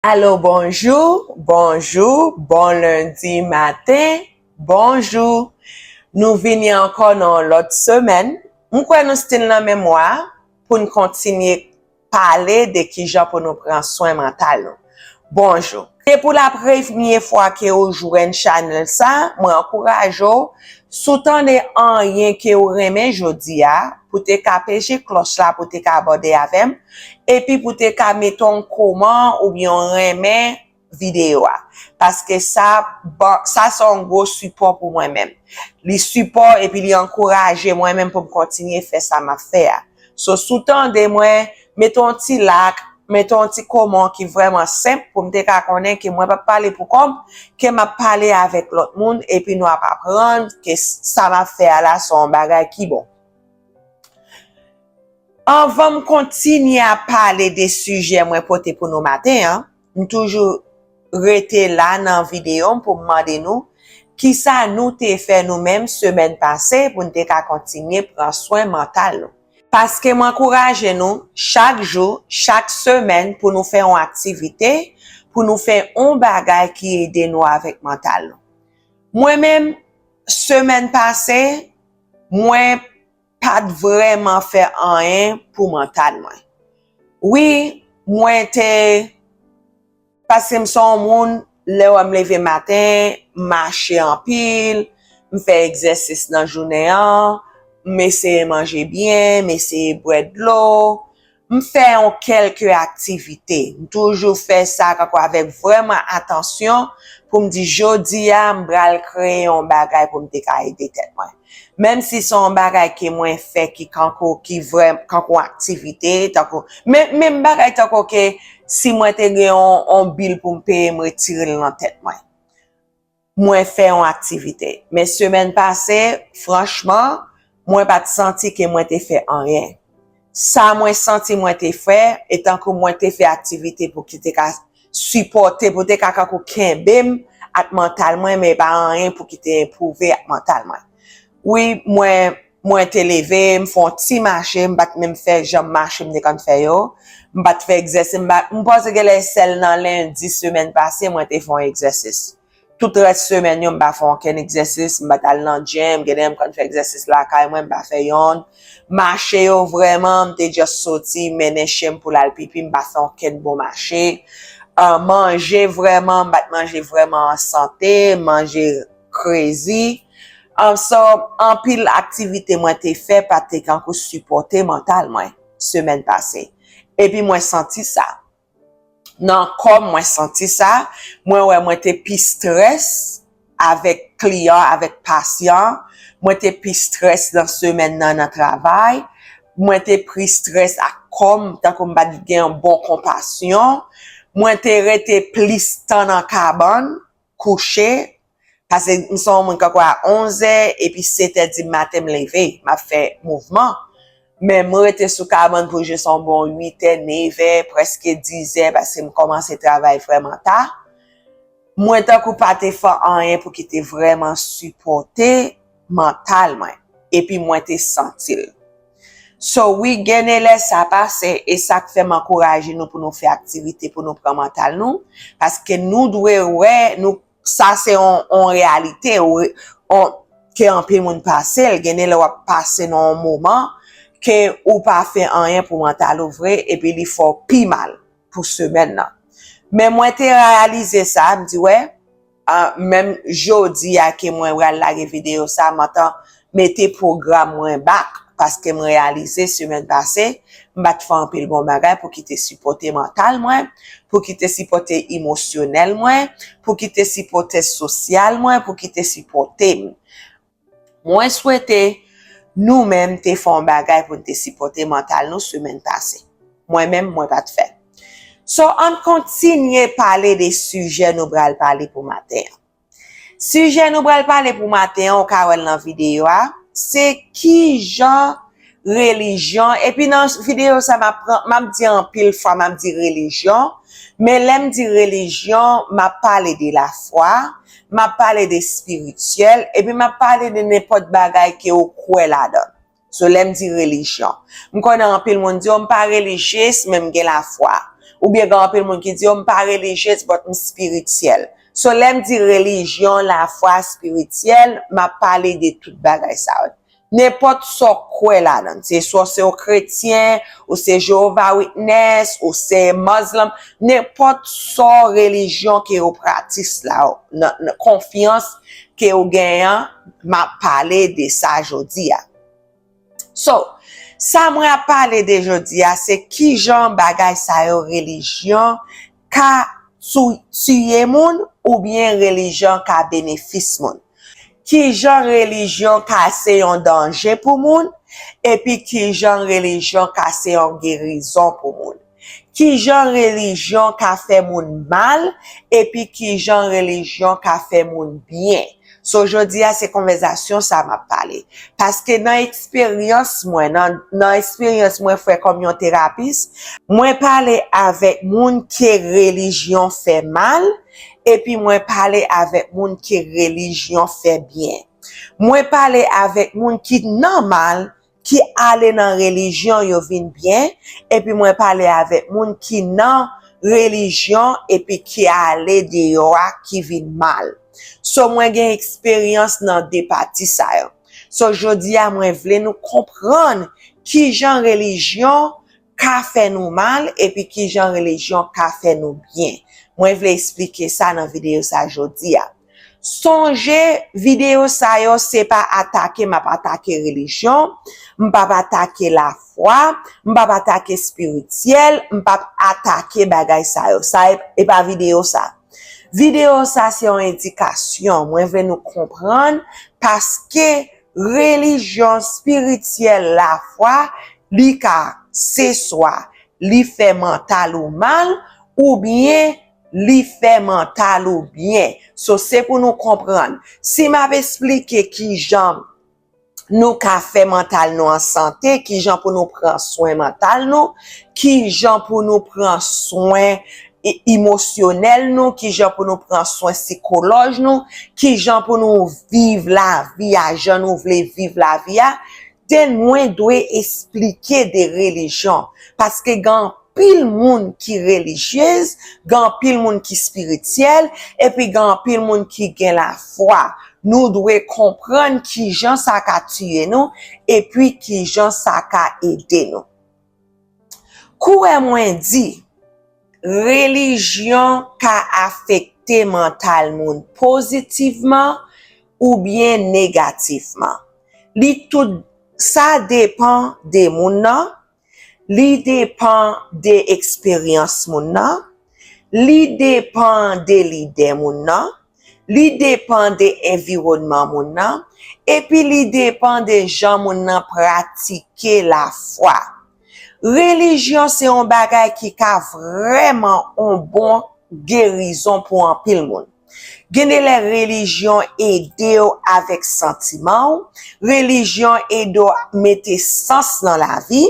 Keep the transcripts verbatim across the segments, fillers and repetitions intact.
Alo, bonjou, bonjou, bon lendi maten, bonjou. Nou vini ankò nan yon lòt semèn. M kwè nou still nan menm wa pou n kontinye pale de kijan pou nou pran swen mantal nou. Bonjou. Se pou la premye fwa ke ou jwenn chanèl sa, mwen ankouraje w, si w tande anyen ke ou renmen jodi a, pou te ka peche klòch la, pou te ka abòne avè m, epi pou te ka mete yon kòman oubyen yon renmen videyo a. Paske sa, sa se yon gwo sipò pou mwen menm. Li sipò epi li ankouraje mwen menm pou m kontinye fè sa m ap fè a. So, si w tande mwen, mete yon ti like, mete yon ti kòman ki vrèman senp pou m te ka konnen ke mwen p ap pale pou kò m, ke m ap pale avèk lòt moun, epi nou ap aprann ke sa m ap fè a la se yon bagay ki bon. Anvan m kontinye ap pale de sijè mwen pote pou nou maten an, m toujou rete la nan videyo m pou m mande nou kisa nou te fè nou menm semèn pase pou n te ka kontinye pran swen mantal nou. Paske m ankouraje nou chak jou, chak semèn pou nou fè yon aktivite, pou nou fè yon bagay ki ede nou avèk mantal nou. Mwen menm, semèn pase, mwen pa t vrèman fè anyen pou mantal mwen. Wi, mwen te, paske m se yon moun, lè w wè m leve maten, m mache anpil, m fè egzèsis nan jounen an, m eseye manje byen, m eseye bwè dlo, m fè yon kèlke aktivite. M toujou fè sa kankou avèk vrèman atansyon pou m di, jodi a, m pral kreye yon bagay pou m te ka ede tèt mwen. Menm si se yon bagay ke mwen fè ki kankou, ki vrè, kankou aktivite, tankou, men, menm bagay tankou ke si mwen te gen yon, yon bil pou m peye, m retire l nan tèt mwen. Mwen fè yon aktivite. Men semèn pase, franchman, mwen pa t santi ke mwen te fè anyen. Sa mwen santi mwen te fè, e tankou mwen te fè aktivite pou ki te ka sipòte, pou te ka kankou kenbe m ak mantal mwen, men pa anyen pou ki te enpwouve ak mantal mwen. Wi, mwen, mwen te leve, m fè yon ti mache, m pa t menm fè jan mache m te konn fè yo. M pa t fè egzèsis, m pa, m panse genlè sèl nan lendi semèn pase, mwen te fè yon egzèsis. Tout rès semèn yo, m pa fè okenn egzèsis, m pa t al nan gym, genlè m konn fè egzèsis lakay mwen, m pa fè yonn. Mache yo vrèman, m te just soti, mennen chen m pou l al pipi, m pa fè okenn bon mache. Ah, manje vrèman, m pa t manje vrèman an sante, manje crazy. Ah, so, anpil aktivite mwen te fè pa te kankou sipòte mantal mwen semèn pase. Epi mwen santi sa. Nan kò m, mwen santi sa. Mwen wè mwen te pi strès avèk kliyan, avèk pasyan. Mwen te pi strès nan semèn nan, nan travay. Mwen te pi strès ak kò m, tankou m pa t gen yon bon konpasyon. Mwen te rete plis tan nan kabann, kouche. Paske m se yon moun kankou a onzè, epi setè di maten m leve, m ap fè mouvman. Men m rete sou kabann pou jis yon bon uitè, nevè, prèske dizè, paske m kòmanse travay vrèman ta. Mwen tankou pa te fè anyen pou ki te vrèman sipòte mantal mwen. Epi mwen te santi l. So, wi, gen de lè sa pase, e sa k fè m ankouraje nou pou nou fè aktivite pou nou pran mantal nou, paske nou dwe wè, nou, sa se yon, yon reyalite, yon, ke anpil moun pase l, gen de lè w ap pase nan yon moman ke ou pa fè anyen pou mantal ou vre, epi li fè w pi mal pou semèn nan. Men mwen te reyalize sa, m di, wè, ah, menm jodi a ke mwen pral lage videyo sa, m antan mete pwogram mwen back, paske m reyalize semèn pase, m pa t fè anpil bon bagay pou ki te sipòte mantal mwen, pou ki te sipòte emosyonèl mwen, pou ki te sipòte sosyal mwen, pou ki te sipòte m. Mwen swete nou menm te fè yon bagay pou n te sipòte mantal nou semèn pase. Mwen menm, mwen pa t fè. So, ann kontinye pale de sijè nou pral pale pou maten an. Sijè nou pral pale pou maten an, ou ka wè l nan videyo a, se kijan relijyon, epi nan videyo sa, m ap pran, m ap di anpil fwa, m ap di relijyon, men lè m di relijyon, m ap pale de lafwa, m ap pale de espirityèl, epi m ap pale de nenpòt bagay ke ou kwè ladan l. So, lè m di relijyon, m konnen anpil moun di, "Oh, m pa relijyez, men m gen lafwa." Oubyen gen anpil moun ki di, "Oh, m pa relijyez, but m espirityèl." So, lè m di relijyon, lafwa, espirityèl, m ap pale de tout bagay sa yo. Nenpòt sa w kwè ladan, se swa se yon kretyen, ou se Jehovah Witness, ou se Muslim, nenpòt sa w relijyon ke w pratis la, nan, nan konfyans ke w genyen an, m ap pale de sa jodi a. So, sa mwen ap pale de jodi a, se kijan bagay sa yo relijyon ka tou-, tiye moun oubyen relijyon ka benefis moun. Kijan relijyon ka se yon danje pou moun, epi kijan relijyon ka se yon gerizon pou moun. Kijan relijyon ka fè moun mal, epi kijan relijyon ka fè moun byen. So, jodi a, se konvèsasyon sa m ap pale. Paske nan eksperyans mwen, nan, nan eksperyans mwen fè kòm yon terapis, mwen pale avèk moun ke relijyon fè mal, epi mwen pale avèk moun ke relijyon fè byen. Mwen pale avèk moun ki nan mal, ki ale nan relijyon, yo vin byen, epi mwen pale avèk moun ki nan relijyon, epi ki ale deyò a, ki vin mal. So, mwen gen eksperyans nan de pati sa yo. So, jodi a, mwen vle nou konprann kijan relijyon ka fè nou mal, epi kijan relijyon ka fè nou byen. Mwen vle eksplike sa nan videyo sa jodi a. Sonje, videyo sa yo, se pa atake m ap atake relijyon, m p ap atake lafwa, m p ap atake espirityèl, m p ap atake bagay sa yo. Sa e, e pa videyo sa. Videyo sa se yon edikasyon. Mwen vle nou konprann, paske relijyon, espirityèl, lafwa, li ka se swa li fè mantal ou mal, oubyen li fè mantal ou byen. So, se pou nou konprann. Si m ap eksplike kijan nou ka fè mantal nou an sante, kijan pou nou pran swen mantal nou, kijan pou nou pran swen i-, emosyonèl nou, kijan pou nou pran swen sikolòj nou, kijan pou nou viv lavi a jan nou vle viv lavi a, then mwen dwe eksplike de relijyon. Paske gen anpil moun ki relijyez, gen anpil moun ki espirityèl, epi gen anpil moun ki gen lafwa. Nou dwe konprann kijan sa ka tiye nou, epi kijan sa ka ede nou. Kouwè mwen di, relijyon ka afekte mantal moun pozitivman oubyen negativman. Li tout, sa depann de moun nan, li depann de eksperyans moun nan, li depann de lidè moun nan, li depann de enviwònman moun nan, epi li depann de jan moun nan pratike lafwa. Relijyon se yon bagay ki ka vrèman yon bon gerizon pou anpil moun. Gen de lè relijyon ede w avèk santiman w, relijyon ede w mete sans nan lavi,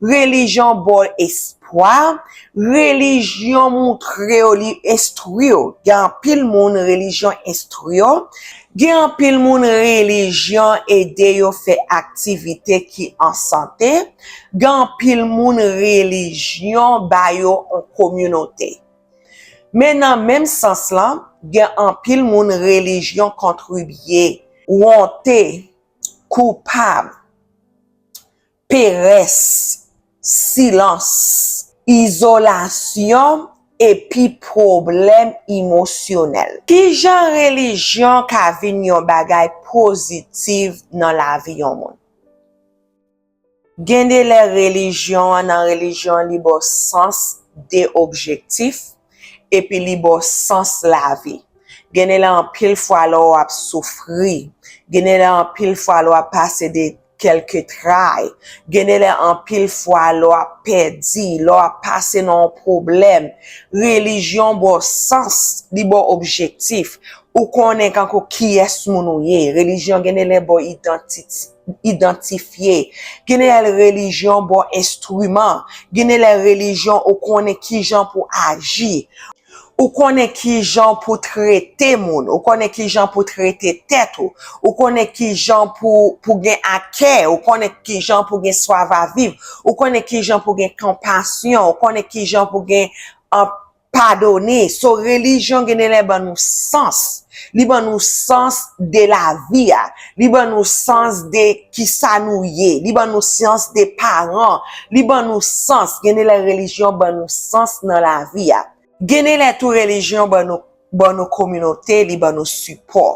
relijyon ba w espwa, relijyon montre w, li enstwi w. Gen anpil moun relijyon enstwi yo. Gen anpil moun relijyon ede yo fè aktivite ki an sante. Gen anpil moun relijyon ba yo yon kominote. Men nan menm sans lan, gen anpil moun relijyon kontribye wonte, koupab, perès, silans, izolasyon, epi pwoblèm emosyonèl. Kijan relijyon ka vin yon bagay pozitif nan lavi yon moun? Gen de lè relijyon an, nan relijyon an, li ba w sans de objektif, epi li ba w sans lavi. Gen de lè anpil fwa lè w ap soufri, gen de lè anpil fwa lè w ap pase de kèlke tray, gen de lè anpil fwa lè w ap pèdi, lè w ap pase nan yon pwoblèm, relijyon ba w sans, li ba w objektif. Ou konnen kankou kiyès moun ou ye. Relijyon gen de lè ba w idantite, idantifye. Gen de lè relijyon ba w enstriman. Gen de lè relijyon ou konnen kijan pou aji. Ou konnen kijan pou trete moun. Ou konnen kijan pou trete tèt ou. Ou konnen kijan pou, pou gen akè. Ou konnen kijan pou gen swavaviv. Ou konnen kijan pou gen konpasyon. Ou konnen kijan pou gen an padone. So, relijyon gen de lè ban nou sans. Li ban nou sans de lavi a. Li ban nou sans de kisa nou ye. Li ban nou sans de paran. Li ban nou sans. Gen de lè relijyon ban nou sans nan lavi a. Gen de lè tou relijyon ban nou, ban nou kominote, li ban nou sipò.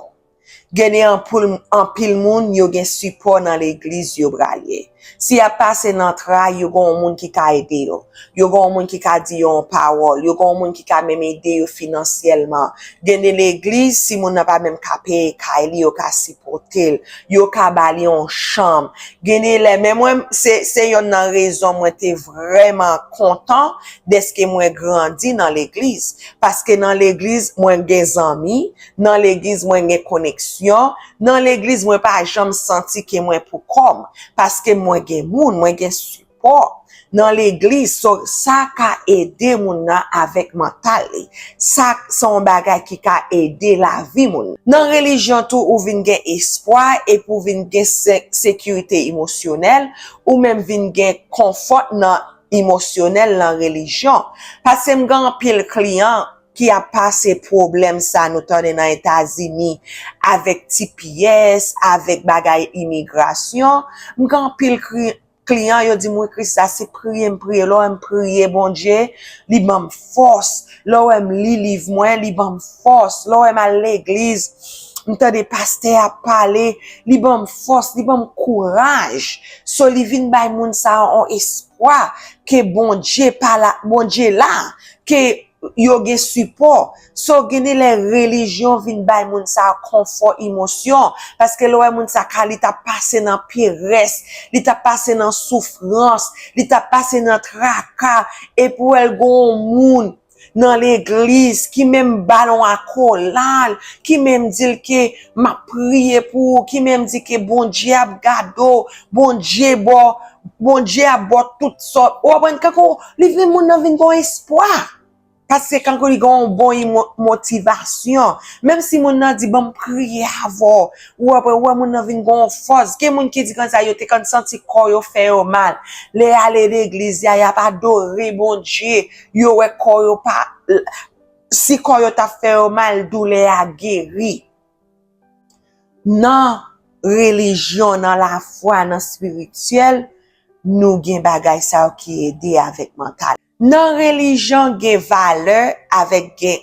Gen de anpil, anpil moun yo gen sipò nan legliz yo pral ye. Si y ap pase nan tray, yo gen yon moun ki ka ede yo. Yo gen yon moun ki ka di yo yon pawòl. Yo gen yon moun ki ka menm ede yo finansyèlman. Gen de legliz, si moun nan pa menm ka peye kay li, yo ka sipòte l. Yo ka ba li yon chanm. Gen de lè, men mwen, se, se yonn nan rezon mwen te vrèman kontan dèske mwen grandi nan legliz. Paske nan legliz, mwen gen zanmi, nan legliz, mwen gen koneksyon, nan legliz, mwen pa janm santi ke mwen pou kò m, paske mwen gen moun, mwen gen sipò nan legliz. So, sa ka ede moun nan avèk mantal li. Sa, se yon bagay ki ka ede lavi moun. Nan relijyon tou, ou vin gen espwa epi ou vin gen se-, sekirite emosyonèl, ou menm vin gen konfò nan emosyonèl nan relijyon. Paske m gen anpil kliyan ki ap pase pwoblèm sa nou tande nan Etazini, avèk T P S, avèk bagay imigrasyon. M gen anpil kli-, kliyan, yo di m, "Wi, Christa, se priye m priye." Lè w wè m priye Bondye, li ban m fòs. Lè w wè m li liv mwen, li ban m fòs. Lè w wè m al legliz, m tande pastè a pale, li ban m fòs, li ban m kouraj. So, li vin bay moun sa a yon espwa ke Bondye pa la, Bondye la, ke yo gen sipò. So, gen de lè relijyon vin bay moun sa a konfò emosyon. Paske lè w wè moun sa ka, li t ap pase nan perès, li t ap pase nan soufrans, li t ap pase nan traka, epi w wè l gen yon moun nan legliz ki menm ba l yon akolad, ki menm di l ke m ap priye pou ou, ki menm di ke Bondye ap gade w, Bondye ba w, Bondye ap ba w tout sòt. Ou konprann? Kankou li vin, moun nan vin gen yon espwa. Paske kankou li gen yon bon imo-, motivasyon. Menm si moun nan di, "Ban m priye avè w." Ou wè, ou wè moun nan vin gen yon fòs. Gen moun ki di konsa, yo te konn santi kò yo fè yo mal. Lè y ale legliz, y a, y ap adore Bondye. Yo wè kò yo pa, si kò yo t ap fè yo mal, doulè a geri. Nan relijyon, nan lafwa, nan espirityèl, nou gen bagay sa yo ki ede avèk mantal. Nan relijyon, gen valè avèk gen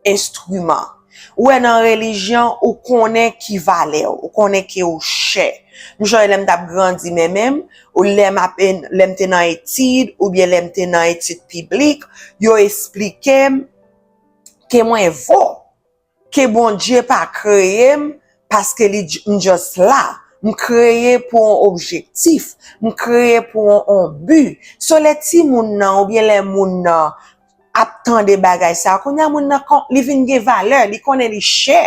enstriman. Ou wè, nan relijyon, ou konnen ki valè w, ou konnen ke ou chè. M sonje lè m t ap grandi, men menm, ou lè m ap, lè m te nan etid, oubyen lè m te nan etid piblik, yo esplike m ke mwen vo, ke Bondye pa kreye m paske li j-, m just la. M kreye pou yon objektif, m kreye pou yon, yon bi. So, lè timoun nan oubyen lè moun nan ap tande bagay sa, kounye a moun nan kon-, li vin gen valè, li konnen li chè,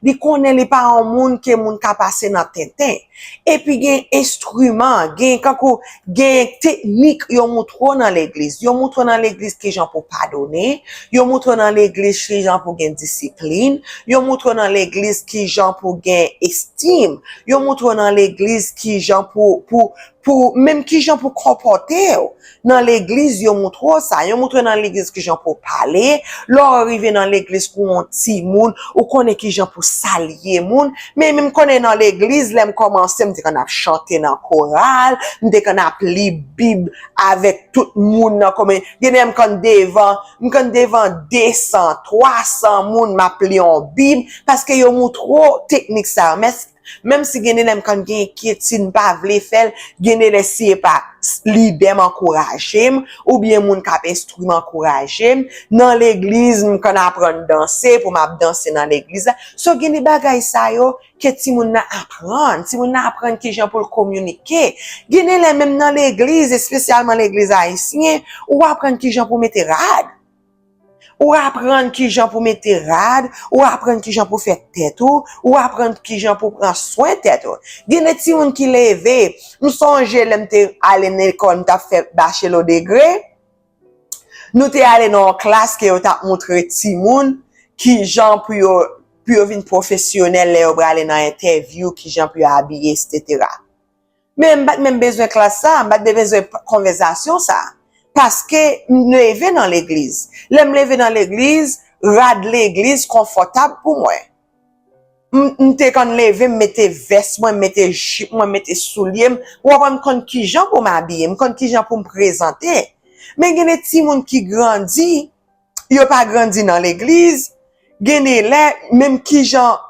li konnen li pa yon moun ke moun ka pase nan tenten. Epi gen enstriman, gen kankou, gen teknik yo moutre w nan legliz. Yo moutre w nan legliz kijan pou w padone, yo moutre w nan legliz kijan pou w gen disiplin, yo moutre w nan legliz kijan pou w gen estim, yo moutre w nan legliz kijan pou, pou, pou, menm kijan pou w konpòte w. Nan legliz, yo moutre w sa. Yo moutre w nan legliz kijan pou w pale. Lè w rive nan legliz kou yon timoun, ou konnen kijan pou w salye moun. Men, men m konnen nan legliz, lè m kòmanse, m te konn ap chante nan koral, m te konn ap li Bib avèk tout moun nan komin-, gen lè m konn devan, m konn devan de san, twa san moun, m ap li yon Bib, paske yo moutre w teknik sa yo. Men, menm si gen de lè m konn gen enkyetid, m pa vle fè l, gen de lè si e pa s-, lidè m ankouraje m, oubyen moun k ap enstwi m ankouraje m. Nan legliz, m konn aprann danse, pou m ap danse nan legliz la. So, gen de bagay sa yo ke timoun nan aprann. Timoun nan aprann kijan pou l kominike. Gen de lè menm nan legliz, espesyalman legliz ayisyen, ou aprann kijan pou w mete rad. Ou aprann kijan pou mete rad, ou aprann kijan pou fè tèt ou, ou aprann kijan pou pran swen tèt ou. Gen de timoun ki leve, m sonje lè m te ale nan lekòl, m t ap fè bachelo degre, nou te ale nan yon klas ke yo t ap moutre timoun kijan pou yo, pou yo vin pwofesyonèl lè yo prale nan entèvyou, kijan pou yo abiye, etsetera. Men m pa t menm bezwen klas sa, m pa t bezwen konvèsasyon sa. Paske m leve nan legliz. Lè m leve nan legliz, rad legliz konfòtab pou mwen. M, m te konn leve, m mete vès mwen, m mete jip mwen, m mete soulye m. Ou konprann, m konn kijan pou m abiye, m konn kijan pou m prezante. Men gen de timoun ki grandi, yo pa grandi nan legliz. Gen de lè, menm kijan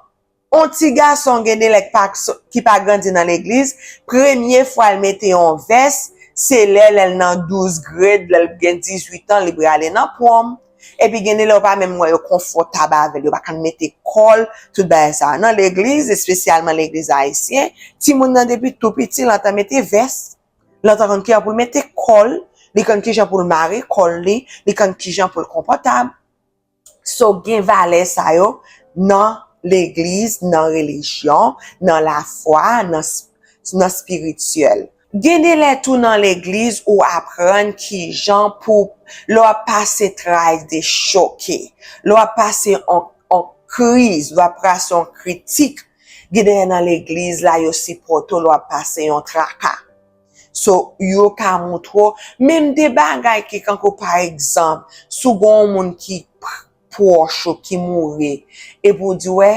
on ti gason gen de lè k pa, ki pa grandi nan legliz, premye fwa l mete yon vès, se lè, lè l nan douz grade, lè l gen dizuit an, li prale nan pwòm. Epi gen de lè ou pa menm wè yo konfòtab avè l, yo pa konn mete kòl, tout bagay sa. Nan legliz, espesyalman legliz ayisyen, timoun nan depi tou piti, l antan mete vès, l antan konn kijan pou l mete kòl, li konn kijan pou l mare kòl li, li konn kijan pou l konpòtab. So, gen valè sa yo nan legliz, nan relijyon, nan lafwa, nan, s- nan espirityèl. Gen de lè tou nan legliz ou aprann kijan pou, lè w ap pase tray de choke, lè w ap pase on, on kriz, lè w ap pase on kritik, gen de lè nan legliz la yo sipòte w lè w ap pase yon traka. So, yo ka montre w menm de bagay ki kankou pa egzanp, si w gen yon moun ki pwòch ou ki mouri, epi w di, wè,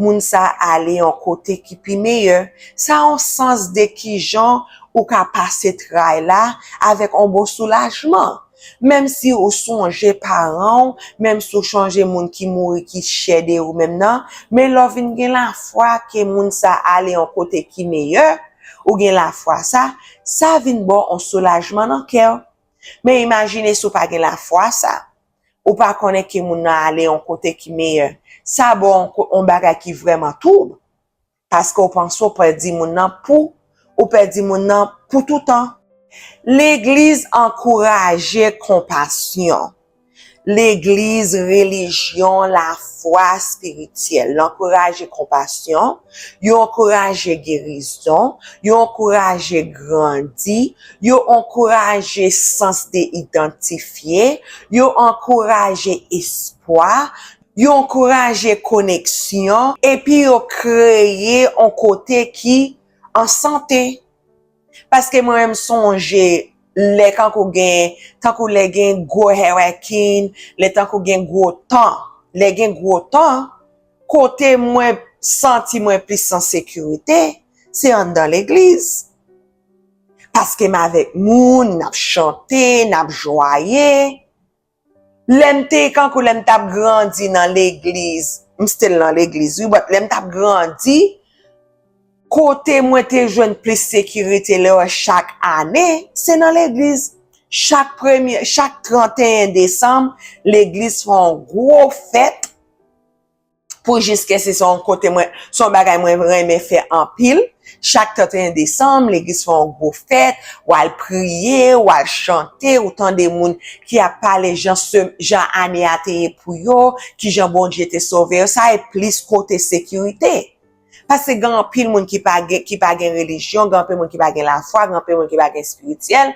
moun sa ale yon kote ki pi meyè. Sa yon sans de kijan ou ka pase tray la avèk yon bon soulajman. Menm si ou sonje paran w, menm si ou sonje moun ki mouri ki chè de ou menm nan, men lè w vin gen lafwa ke moun sa ale yon kote ki meyè, ou gen lafwa sa, sa vin ba w yon soulajman nan kè w. Men imajine si w pa gen lafwa sa, ou pa konnen ke moun nan ale yon kote ki meyè. Sa ba w yon ko- yon bagay ki vrèman twoub. Paske w panse w pèdi moun nan pou, ou pèdi moun nan pou toutan. Legliz ankouraje konpasyon. Legliz, relijyon, lafwa espirityèl. L ankouraje konpasyon, yo ankouraje gerizon, yo ankouraje grandi, yo ankouraje sans de idantifye, yo ankouraje espwa, yo ankouraje koneksyon, epi yo kreye yon kote ki an sante. Paske mwen menm sonje, lè kankou gen, tankou lè gen gwo hurricane, lè tankou gen gwo tan, lè gen gwo tan, kote mwen santi mwen plis an sekirite, se anndan legliz. Paske m avèk moun, n ap chante, n ap jwaye. Lè m te, kankou lè m t ap grandi nan legliz, m still nan legliz, wi, but lè m t ap grandi, kote mwen te jwenn plis sekirite lè chak ane, se nan legliz. Chak premye, chak trannteyen desanm, legliz fè yon gwo fèt. Pou jiskaske se yon kote mwen, se yon bagay mwen renmen fè anpil. Chak trannteyen desanm, legliz fè yon gwo fèt, w al priye, w al chante, ou tande moun ki ap pale jan se, jan ane a te ye pou yo, kijan Bondye te sove yo. Sa e plis kote sekirite. Paske gen anpil moun ki pa gen, ki pa gen relijyon, gen anpil moun ki pa gen lafwa, gen anpil moun ki pa gen espirityèl.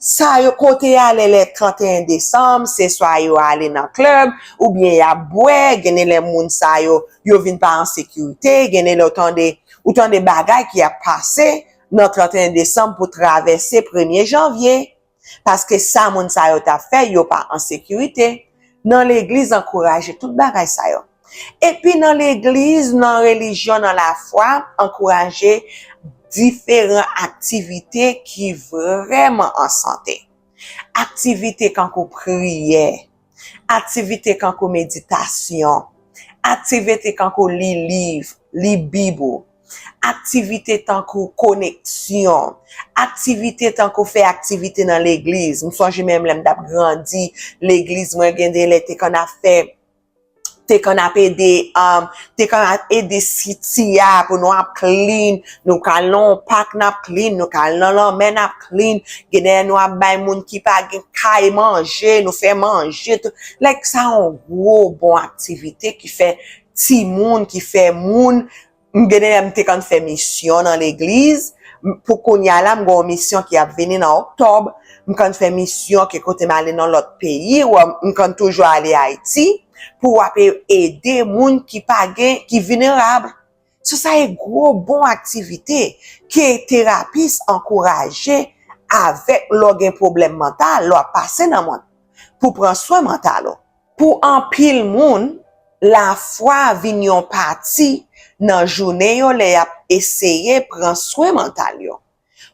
Sa yo kote y ale lè trannteyen desanm, se swa yo ale nan klèb, oubyen y ap bwè, gen de lè moun sa yo, yo vin pa an sekirite, gen de lè ou tande, ou tande bagay ki ap pase nan trannteyen desanm pou travèse premye janvye. Paske sa moun sa yo t ap fè, yo pa an sekirite. Nan legliz ankouraje tout bagay sa yo. Epi nan legliz, nan relijyon, nan lafwa, ankouraje diferan aktivite ki vrèman an sante. Aktivite kankou priyè, aktivite kankou meditasyon, aktivite kankou li liv, li Bib ou, aktivite tankou koneksyon, aktivite tankou fè aktivite nan legliz. M sonje menm lè m t ap grandi, legliz mwen gen de lè te konn ap fè, te konn ap ede, um, te konn ap ede siti a pou nou ap clean, nou ka al nan yon pak n ap clean, nou ka al nan lanmè n ap clean, gen de lè nou ap bay moun ki pa gen kay manje, nou fè manje, tout. Like, sa yon gwo bon aktivite ki fè timoun, ki fè moun M gen de lè m te konn fè misyon nan legliz. M, pou kounye a la, m gen yon misyon ki ap vini nan oktòb. M konn fè misyon ke kote m ale nan lòt peyi, w, m konn toujou ale Ayiti pou w ap e, ede moun ki pa gen, ki vilnerab. So, sa e gwo bon aktivite ke terapis ankouraje avèk lè w gen pwoblèm mantal, lè w ap pase nan mond pou pran swen mantal ou. Pou anpil moun, lafwa vin yon pati nan jounen yo lè y ap eseye pran swen mantal yo.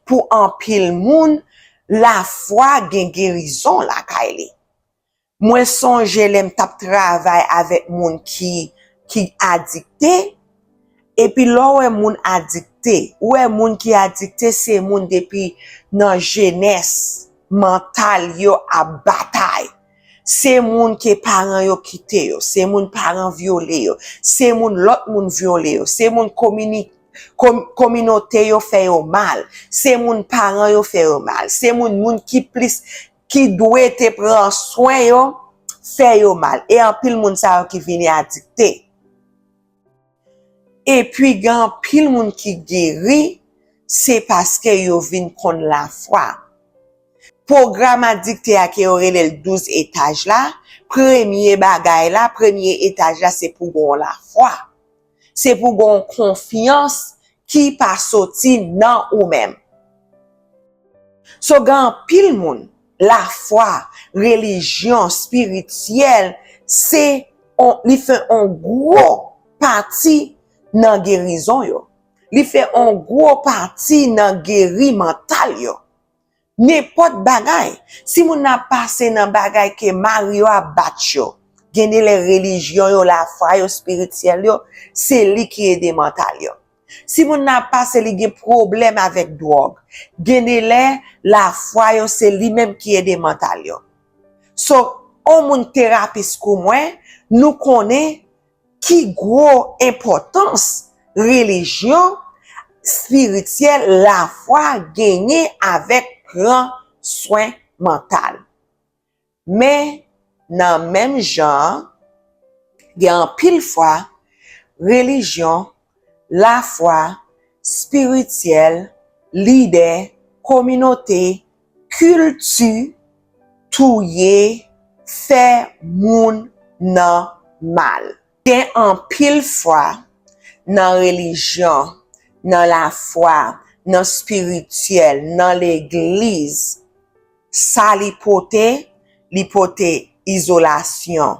Pou anpil moun, lafwa gen gerizon lakay li. Mwen sonje lè m t ap travay avèk moun ki, ki adikte, epi lè w wè moun adikte, ou wè moun ki adikte se moun depi nan jenès mantal yo ap batay. Se moun ke paran yo kite yo, se moun paran vyole yo, se moun lòt moun vyole yo, se moun komini-, kom-, kominote yo fè yo mal, se moun paran yo fè yo mal, se moun, moun ki plis, ki dwe te pran swen yo, fè yo mal. E anpil moun sa yo ki vini adikte. Epi gen anpil moun ki geri, se paske yo vin konn lafwa. Pwogram adikte a ke yo rele l douz etaj la, premye bagay la, premye etaj la, se pou gen yon lafwa. Se pou gen yon konfyans ki pa soti nan ou menm. So, gen anpil moun, lafwa, relijyon, espirityèl, se on, li fè on gwo pati nan gerizon yo. Li fè on gwo pati nan geri mantal yo. Nenpòt bagay. Si moun nan ap pase nan bagay ke mari yo ap bat yo, gen de lè relijyon yo, lafwa yo, espirityèl yo, se li ki ede mantal yo. Si moun nan ap pase, li gen pwoblèm avèk dwòg, gen de lè lafwa yo, se li menm ki ede mantal yo. So, on moun terapis kou mwen, nou konnen ki gwo enpòtans relijyon, espirityèl, lafwa genyen avèk pran swen mantal. Men, nan menm jan an, gen anpil fwa, relijyon, lafwa, espirityèl, lidè, kominote, kilti, touye, fè moun nan mal. Gen anpil fwa nan relijyon, nan lafwa, nan espirityèl, nan legliz, sa li pote, li pote izolasyon,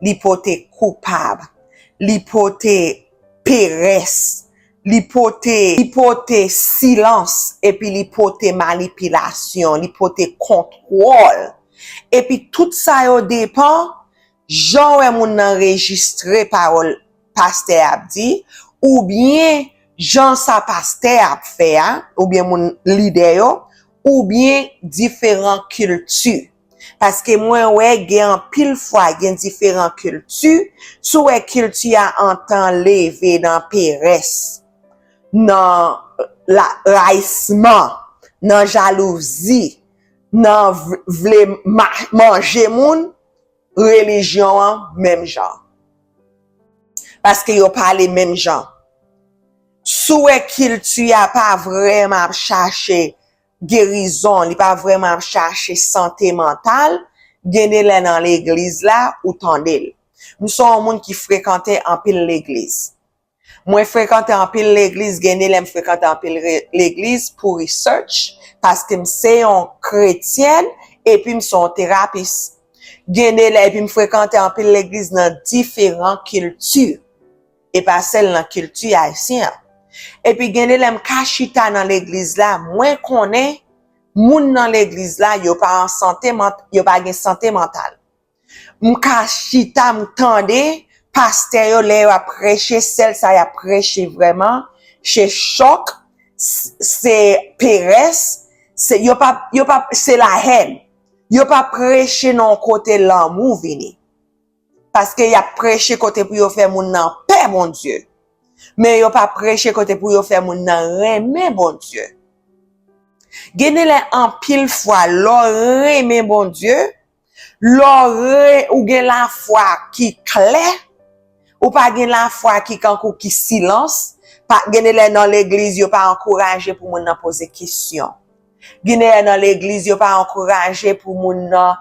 li pote koupab, li pote perès, li pote, li pote silans, epi li pote manipilasyon, li pote kontwòl. Epi tout sa yo depann jan w wè moun nan rejistre pawòl pastè a ap di, oubyen jan sa pastè a ap fè a, oubyen moun lidè yo, oubyen diferan kilti. Paske mwen wè gen anpil fwa gen diferan kilti, si w wè kilti a antan leve nan perès, nan la, rayisman, nan jalouzi, nan v-, vle ma-, manje moun, relijyon an menm jan. Paske yo pale menm jan. Si w wè kilti a pa vrèman ap chache gerizon, li pa vrèman ap chache sante mantal, gen de lè nan legliz la, ou tande l. M se yon moun ki frekante anpil legliz. Mwen frekante anpil legliz, gen de lè m frekante anpil re-, legliz pou research, paske m se yon kretyèn, epi m se yon terapis. Gen de lè, epi m frekante anpil legliz nan diferan kilti, e pa sèl nan kilti ayisyen an. Epi gen de lè m ka chita nan legliz la, mwen konnen moun nan legliz la, yo pa an sante mant-, yo pa gen sante mantal. M ka chita, m tande pastè yo, lè yo ap preche, sèl sa y ap preche vrèman, se chòk, s-, se perès, se, yo pa, yo pa, se lahèn. Yo pa preche nan yon kote lanmou vini. Paske y ap preche kote pou yo fè moun nan pè Bondye. Men yo pa preche kote pou yo fè moun nan renmen Bondye. Gen de lè anpil fwa, lè w renmen Bondye, lè w re-, ou gen lafwa ki klè, ou pa gen lafwa ki kankou ki silans, pa, gen de lè nan legliz yo pa ankouraje pou moun nan poze kesyon. Gen de lè nan legliz yo pa ankouraje pou moun nan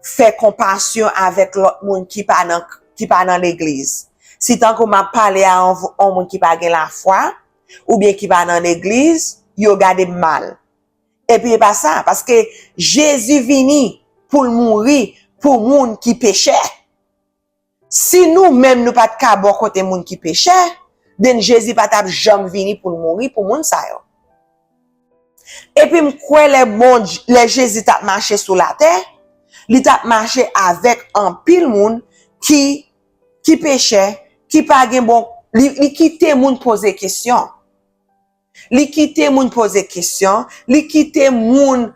fè konpasyon avèk lòt moun ki pa nan, ki pa nan legliz. Si tankou m ap pale a yon, yon moun ki pa gen lafwa, oubyen ki pa nan legliz, yo gade m mal. Epi e pa sa, paske Jezi vini pou l mouri pou moun ki pechè. Si nou menm nou pa t ka bò kote moun ki pechè, then Jezi pa t ap janm vini pou l mouri pou moun sa yo. Epi m kwè lè Bondye, lè Jezi t ap mache sou latè, li t ap mache avèk anpil moun ki, ki pechè, ki pa gen bon, li, li kite moun poze kesyon. Li kite moun poze kesyon, li kite moun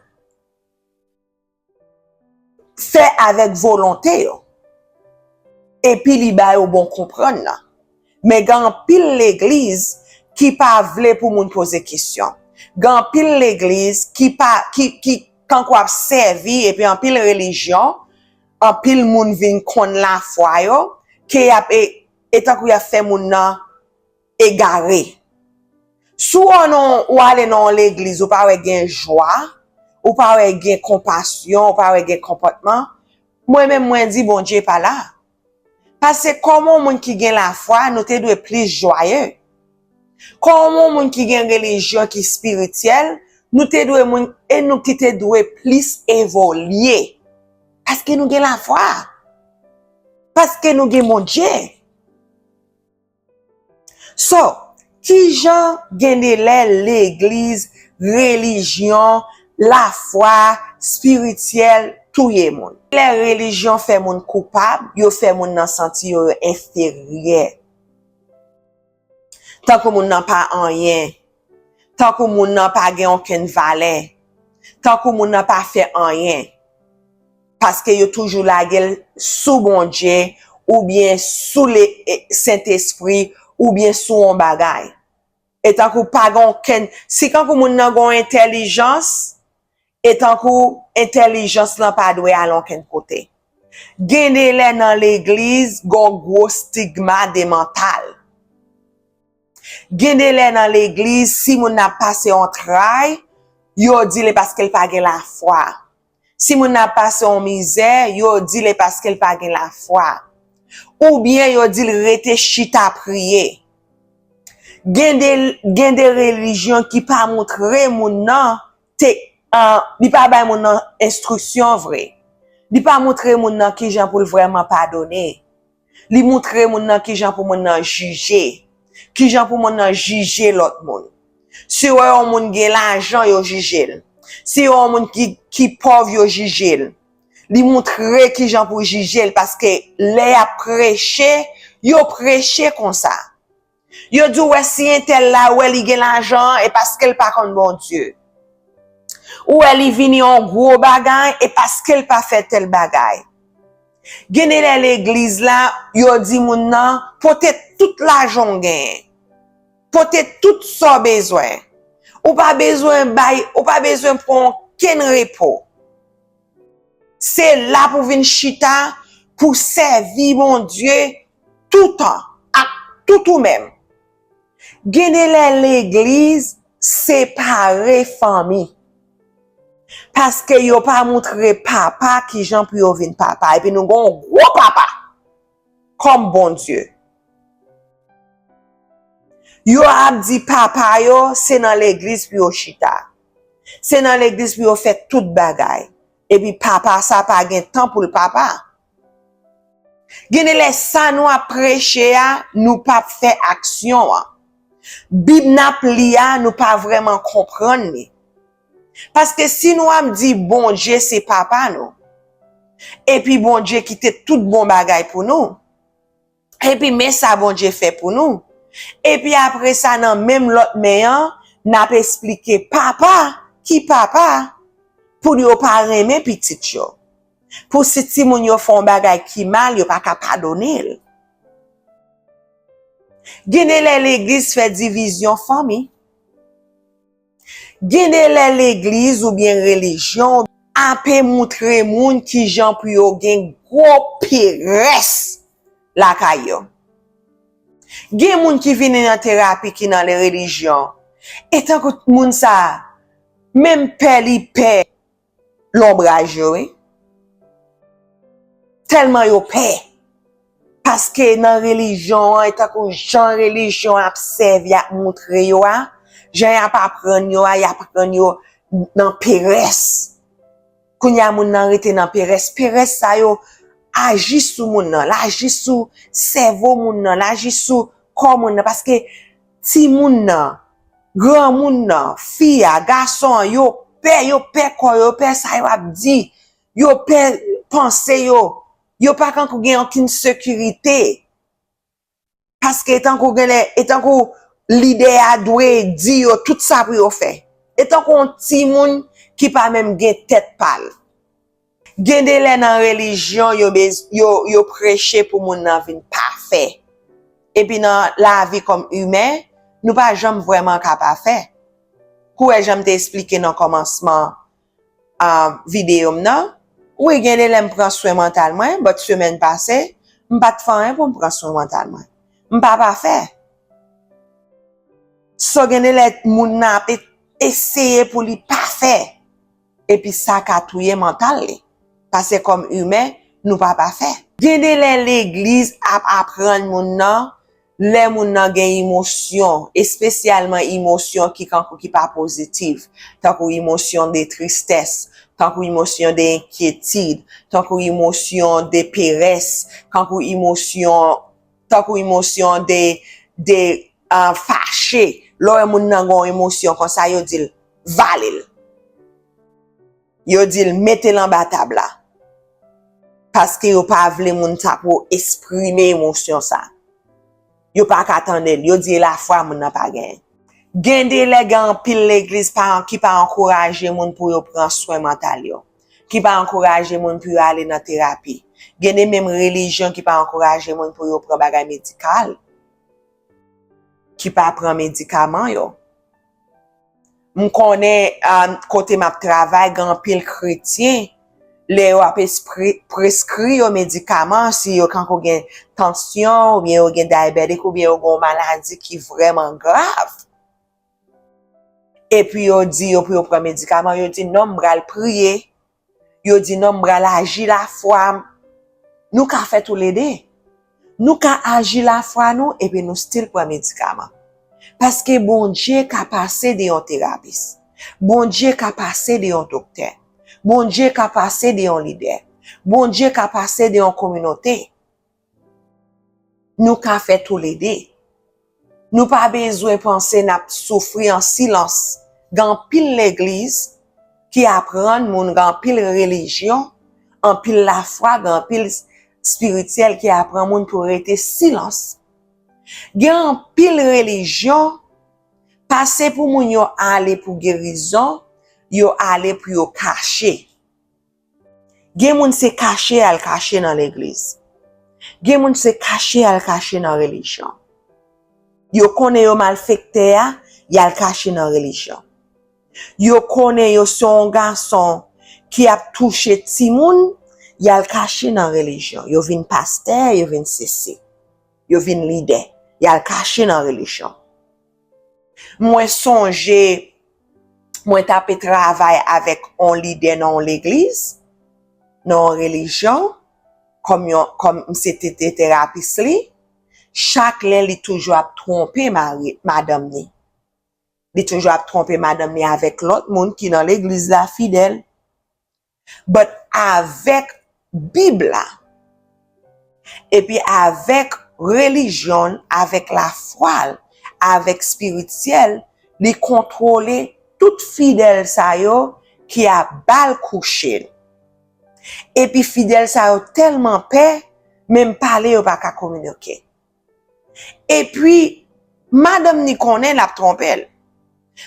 fè avèk volonte yo. Epi li ba yo bon konprann nan. Men gen anpil legliz ki pa vle pou moun poze kesyon. Gen anpil legliz ki pa, ki, ki tankou ap sèvi, epi anpil relijyon, anpil moun vin konn lafwa yo, ke y ap, e, e tankou y ap fè moun nan egare. Si w nan, ou ale nan yon legliz, ou pa wè gen jwa, ou pa wè gen konpasyon, ou pa wè gen konpòtman, mwen menm mwen di Bondye pa la. Paske kòm yon moun ki gen lafwa, nou te dwe plis jwaye. Kòm yon moun ki gen relijyon ki espirityèl, nou te dwe moun, e nou ki te dwe plis evolye. Paske nou gen lafwa. Paske nou gen Bondye. So, kijan gen de lè legliz, relijyon, lafwa, espirityèl touye moun? Lè relijyon fè moun koupab, yo fè moun nan santi yo, yo enferyè. Tankou moun nan pa anyen. Tankou moun nan pa gen okenn valè. Tankou moun nan pa fè anyen. Paske yo toujou lage l sou Bondye, oubyen sou le, e, Sentespri, oubyen sou yon bagay. E tankou pa gen okenn, si tankou moun nan gen yon entèlijans, e tankou entèlijans lan pa dwe al okenn kote. Gen de lè nan legliz, gen yon gwo stigma de mantal. Gen de lè nan legliz, si moun nan ap pase yon tray, yo di l e paske l pa gen lafwa. Si moun nan ap pase yon mizè, yo di l e paske l pa gen lafwa. Oubyen yo di l rete chita priye. Gen de, gen de relijyon ki pa montre moun nan te, an, li pa bay moun nan enstriksyon vre. Li pa montre moun nan kijan pou l vrèman padone. Li montre moun nan kijan pou moun nan jije, kijan pou moun nan jije lòt moun. Si yo wè yon moun gen lajan, yo jije l. Si yo wè yon moun ki, ki pòv, yo jije l. Li montre kijan pou jije l, paske lè y ap preche, yo preche konsa. Yo di w wè si entèl la, ou wè li gen lajan an, e paske l pa konn Bondye. Ou wè li vini yon gwo bagay, e paske l pa fè tèl bagay. Gen de lè legliz la, yo di moun nan, pote tout lajan w genyen. Pote tout sa w bezwen. Ou pa bezwen bay, ou pa bezwen pran okenn repo. Se la pou vin chita, pou sèvi Bondye toutan, ak tout ou menm. Gen de lè legliz separe fanmi. Paske yo pa montre papa kijan pou yo vin papa. Epi nou gen yon gwo papa kòm Bondye. Yo ap di papa yo, se nan legliz pou yo chita. Se nan legliz pou yo fè tout bagay. Epi papa sa pa gen tan pou l papa. Gen de lè sa nou ap preche a, nou p ap fè aksyon an. Bib n ap li a, nou pa vrèman konprann li. Paske si nou ap di Bondye se papa nou, epi Bondye kite tout bon bagay pou nou, epi men sa Bondye fè pou nou, epi apre sa nan menm lòt men an, n ap esplike papa ki papa pou yo pa renmen pitit yo. Pou si timoun yo fè yon bagay ki mal, yo pa ka padone l. Gen de lè legliz fè divizyon fanmi. Gen de lè legliz oubyen relijyon ape montre moun kijan pou yo gen gwo perès lakay yo. Gen moun ki vini nan terapi ki nan le relijyon. E tankou moun sa, menm pè li pè lonbraj yo, wi. Tèlman yo pè. Paske nan relijyon an, e tankou jan relijyon ap sèvi, ap montre yo a, jan y ap aprann yo a, y ap aprann yo nan perès. Kounye a moun nan rete nan perès. Perès sa yo aji sou moun nan, l aji sou sèvo moun nan, l aji sou kò moun nan. Paske timoun nan, granmoun nan, fi a, gason an, yo pè, yo pè kò yo, yo pè sa yo ap di, yo pè panse yo, yo pa kankou gen okenn sekirite. Paske e tankou genlè, e tankou lidè a dwe di yo tout sa pou yo fè. E tankou yon timoun ki pa menm gen tèt pa l. Gen de lè nan relijyon, yo, bez- yo, yo preche pou moun nan vin pafè. Epi nan lavi kòm imen, nou pa janm vrèman ka pafè. Kou wè jan m te esplike nan kòmansman um, videyo m nan. Wi, gen de lè m pran swen mantal mwen, but semèn pase, m pa t fè anyen pou m pran swen mantal mwen. M pa pafè. So, gen de lè moun nan ap e- eseye pou li pafè. Epi sa ka touye mantal li. Paske kòm imen, nou pa pafè. Gen de lè legliz ap aprann moun nan lè moun nan gen emosyon, espesyalman emosyon ki kankou ki pa pozitif, tankou emosyon de tristès, tankou emosyon de enkyetid, tankou emosyon de perès, tankou emosyon, tankou emosyon de, de uh, fache. Lè w wè moun nan gen yon emosyon konsa, yo di l, vale l. Yo di l mete l anba tab la. Paske yo pa vle moun sa pou eksprime emosyon sa. Yo pa ka tande l. Yo di e lafwa moun nan pa genyen. Gen de lè gen anpil legliz pa, ki pa ankouraje moun pou yo pran swen mantal yo. Ki pa ankouraje moun pou yo ale nan terapi. Gen de menm relijyon ki pa ankouraje moun pou yo pran bagay medikal. Ki pa pran medikaman yo. M konnen um, kote m ap travay, gen anpil kretyen, lè yo ap espri- preskri yo medikaman, si yo kankou gen tansyon, oubyen yo gen diabetic, oubyen yo gen yon maladi ki vrèman grav. Epi yo di yo pou yo pran medikaman, yo di non, m pral priye. Yo di non, m pral aji lafwa m. Nou ka fè toulede. Nou ka aji lafwa nou epi nou still pran medikaman. Paske Bondye ka pase de yon terapis. Bondye ka pase de yon doktè. Bondye ka pase de yon lidè. Bondye ka pase de yon kominote. Nou ka fè toulede. Nou pa bezwen panse n ap soufri an silans. Gen anpil legliz ki aprann moun, gen anpil relijyon, anpil lafwa, gen anpil espirityèl ki aprann moun pou rete silans. Gen anpil relijyon, pa se pou moun yo ale pou gerizon, yo ale pou yo kache. Gen moun se kache y al kache nan legliz. Gen moun se kache y al kache nan relijyon. Yo konnen yo malfektè a, y al kache nan relijyon. Yo konnen yo se yon gason ki ap touche timoun, y al kache nan relijyon. Yo vin pastè, yo vin sesi. Yo vin lidè. Y al kache nan relijyon. Mwen sonje, mwen t ape travay avèk yon lidè nan yon legliz, nan yon relijyon, kòm yon, kòm m se te, te terapis li. Chak lè li toujou ap twonpe mari, madanm ni. Li toujou ap twonpe madanm ni avèk lòt moun ki nan legliz la fidèl. But avèk Bib la, epi avèk relijyon l, avèk lafwa l, avèk espirityèl, li kontwole tout fidèl sa yo ki ap ba l kouche. Epi fidèl sa yo tèlman pè, menm pale yo pa ka kominike. Epi, madanm ni konnen l ap twonpe l.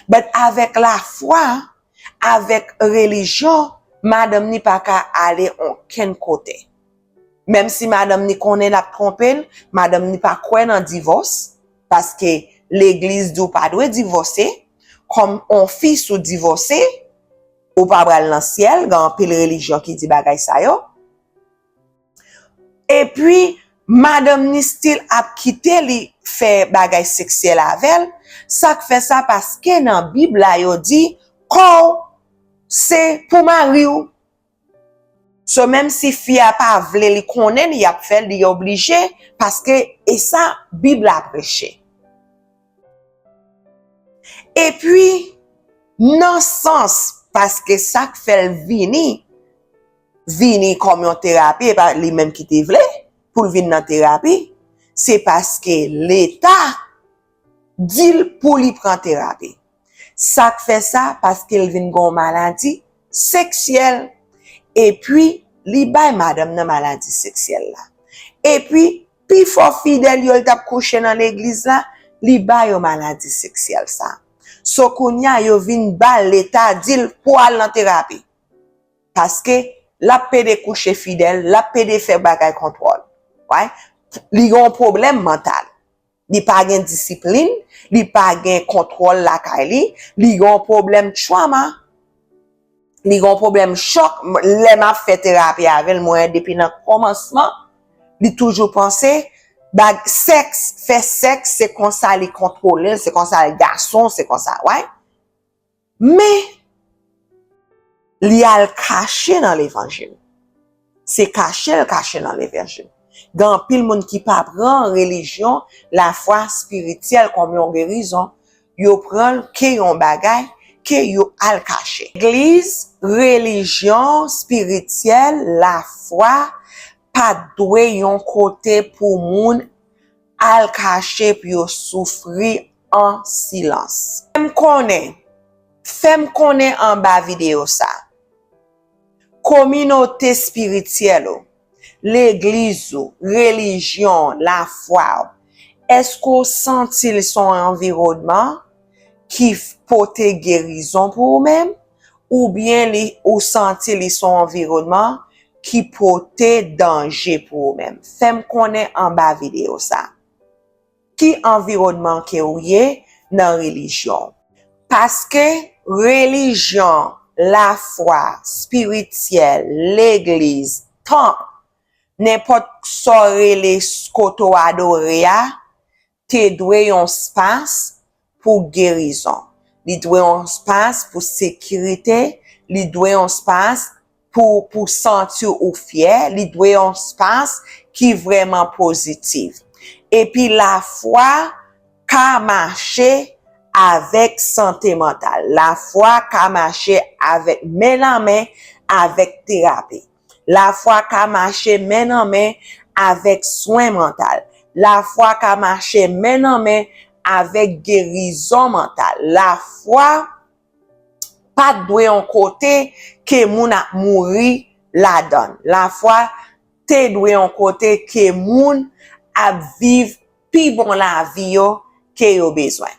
But avèk lafwa, avèk relijyon, madanm ni pa ka ale okenn kote. Menm si madanm ni konnen l ap twonpe l, madanm ni pa kwè nan divòs, paske legliz di w pa dwe divòse. Kòm on fi, si w divòse, ou pa pral nan syèl, gen anpil relijyon ki di bagay sa yo. Epi, madanm ni still ap kite li fè bagay seksyèl avè l. Sa k fè sa? Paske nan Bib la, yo di, kò w se pou mari w. So, menm si fi a pa vle, li konnen li ap fè l, li oblije, paske e sa Bib la preche. Epi, Nan sans, paske sa k fè l vini, vini kòm yon terapi, e pa li menm ki te vle pou l vin nan terapi, se paske Leta di l pou li pran terapi. Sa k fè sa? Paske l vin gen yon maladi seksyèl. Epi, li bay madanm nan maladi seksyèl la. Epi, pifò fidèl yo l t ap kouche nan legliz la, li ba yo maladi seksyèl sa. So, kounye a, yo vin ba l, Leta di l pou al nan terapi. Paske l ap pede kouche fidèl, l ap pede fè bagay kontwòl. Li gen yon pwoblèm mantal. Li pa gen disiplin, li pa gen kontwòl lakay li, li gen yon pwoblèm trauma, li gen yon pwoblèm chòk. Lè m ap fè terapi avè l, mwen, depi nan kòmansman, li toujou panse bag sèks, fè sèks, se konsa li kontwole l, se konsa l gason, se konsa, wè. Men, li al kache nan levanjil. Se kache l kache nan levanjil. Gen anpil moun ki pa pran relijyon, lafwa espirityèl kòm yon gerizon. Yo pran l ke yon bagay ke yo al kache. Legliz, relijyon, espirityèl, lafwa pa t dwe yon kote pou moun al kache pou yo soufri an silans. Fè m konnen, fè m konnen anba videyo sa. Kominote espirityèl ou, legliz ou, relijyon w, lafwa w, èske w santi l se yon anviwònman ki pote gerizon pou ou menm? Oubyen li, ou santi li se yon anviwònman ki pote danje pou ou menm? Fè m konnen anba videyo sa. Ki anviwònman ke ou ye nan relijyon w? Paske relijyon, lafwa, espirityèl, legliz, tanp, nenpòt sa w rele kote w adore a, te dwe yon espas pou gerizon. Li dwe yon espas pou sekirite, li dwe yon espas pou, pou santi ou fyè, li dwe yon espas ki vrèman pozitif. Epi lafwa ka mache avèk sante mantal. Lafwa ka mache avèk men nan men avèk terapi. Lafwa ka mache men nan men avèk swen mantal. Lafwa ka mache men nan men avèk gerizon mantal. Lafwa pa t dwe yon kote ke moun ap mouri ladan l. Lafwa te dwe yon kote ke moun ap viv pi bon lavi yo ke yo bezwen.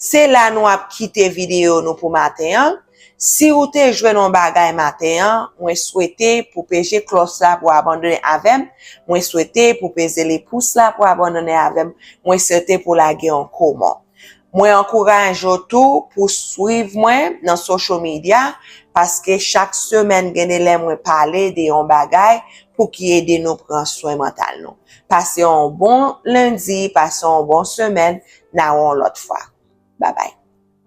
Se la nou ap kite videyo nou pou maten an. Si ou te jwenn yon bagay maten an, mwen swete pou peze klòch la pou abòne avè m. Mwen swete pou peze le pous la pou abòne avè m. Mwen swete pou lage yon kòmantè. Mwen ankouraje w tou pou swiv mwen nan social media, paske chak semèn gen de lè mwen pale de yon bagay pou ki ede nou pran swen mantal nou. Pase yon bon lendi, pase yon bon semèn, n a wè yon lòt fwa. Babay.